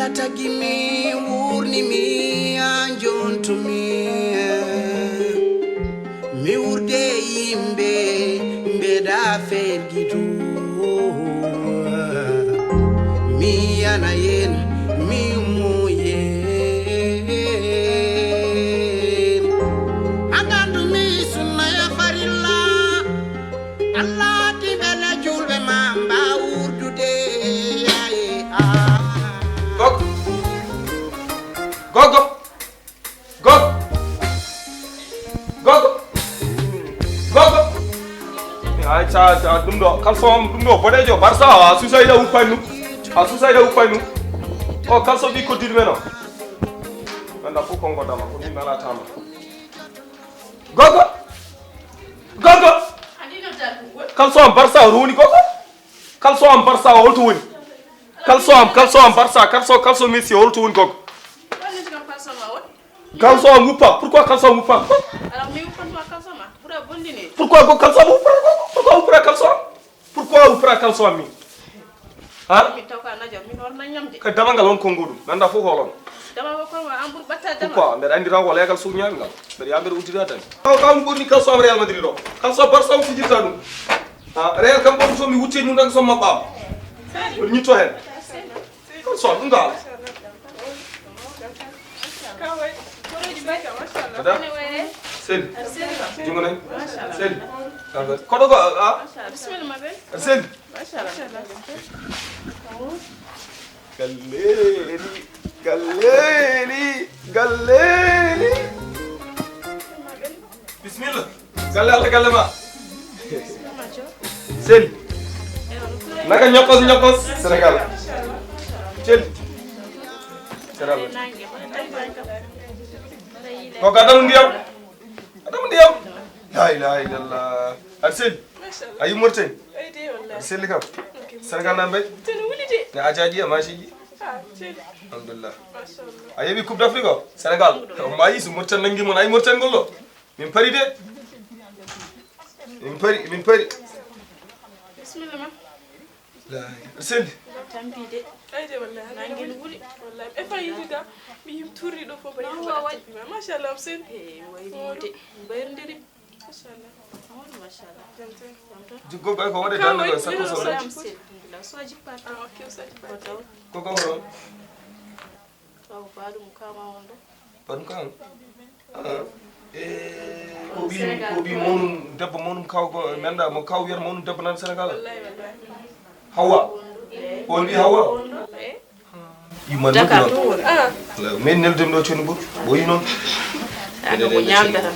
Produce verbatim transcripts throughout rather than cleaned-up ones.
Tagi mi wurni mi a jontumi. Mi wurde yimɓe mbeɗa fergidu. Mi yana yen mi muye. Angandu mi sunna ya farilla. Allah ti bele julɓe ma mba wurdude yaye. Gogo. Gogo. Gogo. Gogo. Gogo. Ay, ca, ca, ɗum ɗo, kalso am, ɗum ɗo, boɗejo, barsa, a susa ida uppannu. A susa ida uppannu. O kalso bi ko dirme no. Anda ko kongo dama, ko ni nala tama. Gogo. Gogo. Kalso am, barsa, roni gogo. Kalso am, barsa, holto woni? Kalso am, kalso am, barsa, kalso, kalso, Messi, holto woni gogo? Kalso am wuppa. Pourquoi kalso am wuppa? Alors, mi wuppan ma kalso ma. Ɓura bonɗini. Pourquoi ko kalso am wuppa? Pourquoi wuppa kalso am? Pourquoi wuppa kalso am mi? Ha? Mi taw ka najo, mi horna ñamde. Ka dama ngal on kongo ɗum. Nanda fof holon. Dama ko ko an ɓur ɓatta dama. Pourquoi? Mbeɗa andi taw ko leegal suuf ñaami ngal. Mbeɗa yaa mbeɗa uddita tan. Taw ka ɗum ɓurni kalso am Real Madrid o. Kalso Barça o fijirta ɗum. Ha, Real kam ɓurni so mi wutte ñum tan so maɓɓam. Mbeɗa ñitto hen. Kalso ɗum ka. Ada? Sel. Jungo nayi. Sel. Koɗo ko a? Bismillah ma belle. Sel. Machallah. Galleeli, galleeli, galleeli. Bismillah. Galle Allah, galle ma. Sel. Naka ñokkos, ñokkos. Sénégal. Sel. Sénégal. Ko gadam ndiyam. Adam ndiyam. La ilaha illallah. Arsel. Machallah. Ayi Mauritanie. Ay de wallahi. Arsel kam. Sénégal na mbay. Tene wuli de. Ne ajaji e maciji. Ah, tene. Alhamdulillah. Machallah. A yeɓi Coupe d'Afrique o Sénégal. O mayi so Mauritanie nangi mon, ayi Mauritanie ngol ɗo. Min pari de. Min pari, min pari. Bismillah ma. Seli. Tampi de. Ay de wallahi. Nangi no ɓuri. Wallahi. E fa yidi da. Mi yim turri ɗo fof bari. Machallah seli. Eh, wayi de. Bayri nderi. Machallah. Machallah. Jiggo bay ko wade dande ɗo sakko so. Soji pat. Ah, ok, soji pat. Ko ko horo. Taw baɗum kama on ɗo. Baɗum kama. Ah. Eh, ko ɓi, ko ɓi monum debbo monum kaw ko menda mo kaw wiyata monum debbo nan Sénégal. Wallahi, wallahi. Hawa. On wi Hawa. Eh. Yumma Dakar ɗum to woni. Ah. Min neldem ɗo coni bur. Boyi non. Ko ñamdata.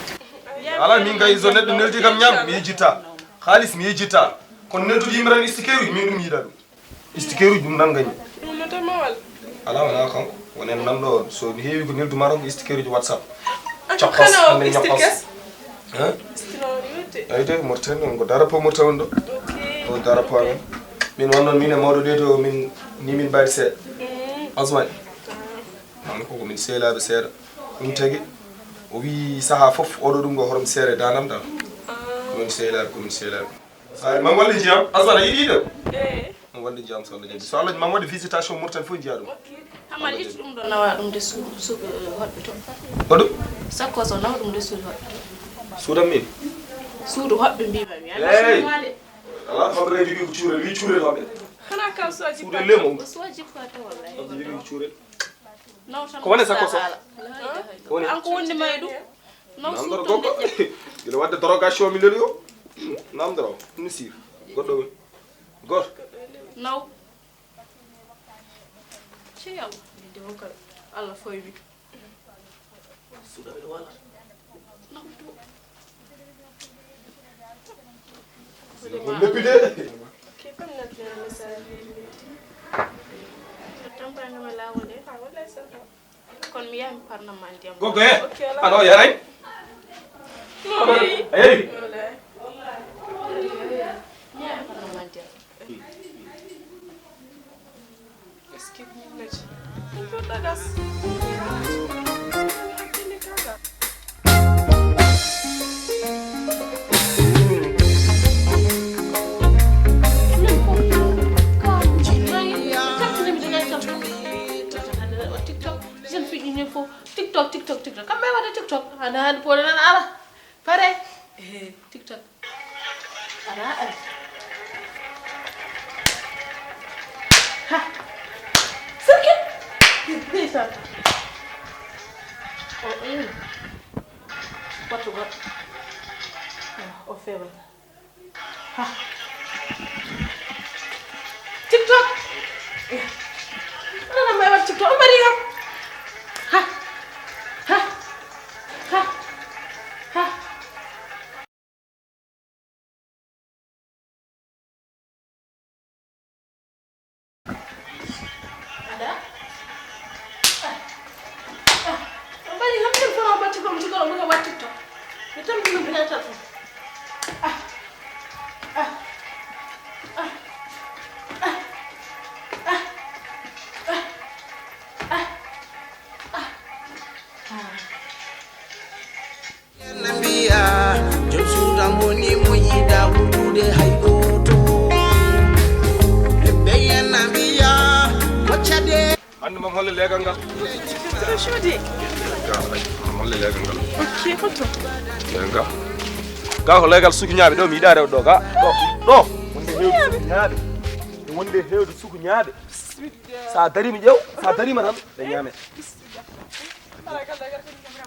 Ala min kay so neɗɗo neldi kam ñam mi yejita. Xaalis mi yejita. Kono neldude yimɓe tan istikeeruji min ɗum yiɗa ɗum. Istikeeruji ɗum nan gañi. Ɗum no tan mawal. Ala wona kanko. Wonen nan ɗo so mi heewi ko neldu maron ko istikeeruji WhatsApp. Cokkas hande ñokkas. Hein? Ay de Mauritanie on ko darapo Mauritanie on ɗo. Ɗo darapo amen. Min wannon min e mawɗo ɗe to min ni min mbaɗi seeɗa. Asmani. An ko min seelaaɓe seeɗa. Ɗum tagi o wi saha fof oɗo ɗum ɗo horom seere danam ɗam. Komin seelaaɓe komin seelaaɓe. Ay man walli jiyam Asmani yiɗi ɗum. Eh. On wallin jam so Allah jaɓi. So Allah man waɗi visitation Mauritanie fof njiya ɗum. Amma liɗɗi ɗum ɗo nawa ɗum de suudu suudu hoɗɓe to. Ko ɗum? Sakko so nawa ɗum de suudu hoɗɓe to. Suudan min? Suudu hoɗɓe mbima mi. Hey! Ala hoɓe reedi wi ko cuurel wi cuurel hoɓe. Xanaa kam soji suudu lemo. Soji pata wallahi. Hoɓe wi ko cuurel. Ko woni sakko so? Ko woni? An ko woni may ɗum? Namdoro goɗɗo. Ina wadde dérogation mi leli o. Namdoro. Ɗum sir. Goɗɗo woni. Goto. Naw. Cey Allah. Min de wonko Allah foymi. Suuɗa ɓe wala. Naw to. Leppi de. Ke kam natnere message. Tampanga ma lawol de. Ah, wallahi sa. Kono mi yaha mi parna ma ndiyam. Gogo he. Ok, ala. Ano yaray. No mi. Hey. Wallahi. Mi yaha mi parna ma ndiyam. Est-ce que mi naji? Ɗum ɗo ɗagas. Hakkille kaga. Min fof. Kam. Kam. Kam. TikTok. Ara, ara. Ha. Sirke. Ndeysaan. O, eh. Wattu goɗɗo. O, o feeɓay. Ha. TikTok. Ana may wat TikTok. O mari kam. Ha. Ha. Ha. Ha. Ada? Ah, ah, mbari ham téléphone o batti ko mi tigo mo wattirto. Mi tampi no bina téléphone. Ah, ah, ah, ah, ah, ah, ah, ah. Ɓe mbiya, jom suudu am woni mo yiɗa wuurdude hay gooto. Ɓe mbiya, mbiya, koccade. Hannde mam holle leegal ngal. Ɗo suudi. Ga, mam holle leegal ngal. Ok, hoto. Leegal. Ga ko leegal sukuñaaɓe ɗo, mi yiɗa rewde ɗo. Ga, ɗo, ɗo. Wonde heewde sukuñaaɓe. Wonde heewde sukuñaaɓe. Sa darima ƴeew, sa darima tan, ɓe ñaame.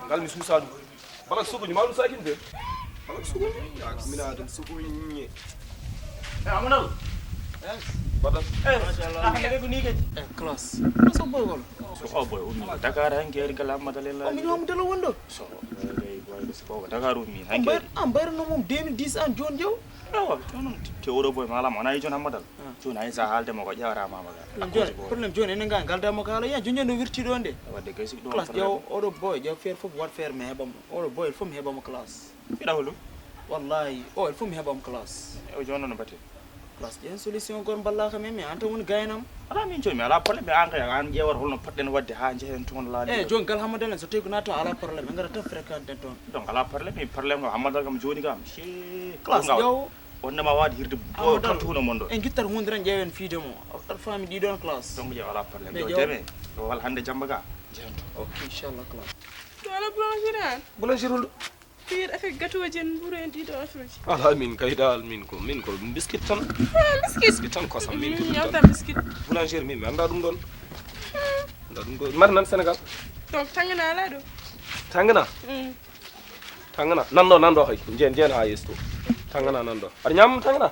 Ngal mi suusa ɗum. Balak sukuñi, ma ɗum sakin de. Balak sukuñi. Mina ɗum sukuñi. Eh, Amadou. Yes. Baɗal. Eh, machallah. Ah, hande ko ni kadi. Eh, class. Ko so boy wala? So o boy ummi Dakar han ke gal Amadou Lella. O min Amadou Lella wondo. So, eh, boy ko Dakar ummi han ke. Ambayr, ambayr no mum deux mille dix an jon jaw. Awa, jonon te oɗo boy malam ana jon Amadou. Ah. Jooni hay so a haalde mo ko ƴeewata ma mbaga. Ɗum jooni, problème jooni enen ga ngalda mo kaala, ya jooni no wirti ɗo nde. Wadde kay si ɗum classe problème. Ƴeew oɗo boy, ƴeew feere fof wat feere mi heɓa mo. Oɗo boy fof mi heɓa mo classe. Mbiɗa holu? Wallahi, o fof mi heɓa mo classe. E o jooni no mbaɗte? Classe ƴeen solution gor mballaka men, mi an tan woni gaynam. Ala min jooni, mi ala problème, an kay, an ƴeewata holno poɗɗen wadde haa njehen toon laali. Eh, jooni gal Hamadou en so tawi ko naata ala problème, en ngara tan fréquente en toon. Donc ala problème, problème ko Hamadou kam jooni kam. Classe ƴeew. Wonde ma waɗ hirde o Amadou, tan tuuno mon ɗo. En guittar hunde tan ƴeewen fiide mo. Aɗa faami ɗiɗon classe. Donc ƴeew ala problème. Ɓe ƴeew ƴeew. Deme. Wal hannde jamba ga. Jento. Ok, inchallah classe. To ala boulangerie an? Boulangerie hol ɗo? Piir affaire gâteau ji en, mburu en ɗiɗo affaire ji. Ala min kay dal min ko, min ko biscuit tan. Ah, biscuit. Biscuit tan kosam min ko. Mm, ɗum yawta tan. Biscuit. Boulangerie min mi annda ɗum ɗon. Annda ɗum ɗon. Mari nan Sénégal. Donc tangana ala ɗo. Tangana? Mm. Tangana, nan ɗo, nan ɗo hay. Njen, njen ha yeeso to. Tangana nan ɗo. Aɗa ñaama tangana?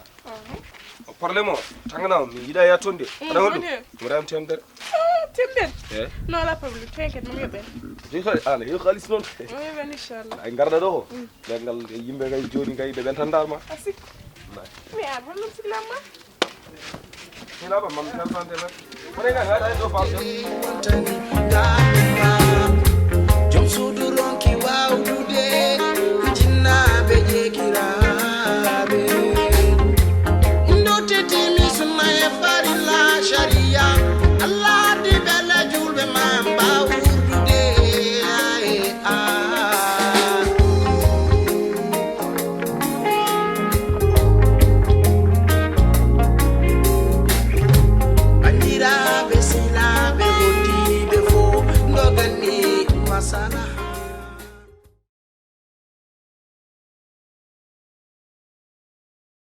Problème o, tangana o, mi yiɗa yaha toon de. Mm, aɗa holɗum? Woni he? Mi waɗa hen temedere. Ah, temedere? Eh? Non, ala problème. T'inquiète, mi yoɓen. Yo hal-, ala, yo haalis noon. Mi yoɓen, inchallah. Ay, ngarɗa ɗo ko? Mm. Ɓe ngal, yimɓe kay jooni kay, ɓe ɓentan dal ma. A sik. Wallahi. Mi ar, holɗum siklam ma? Ina ba mam tan tan tan. Wala ga ga da do fa.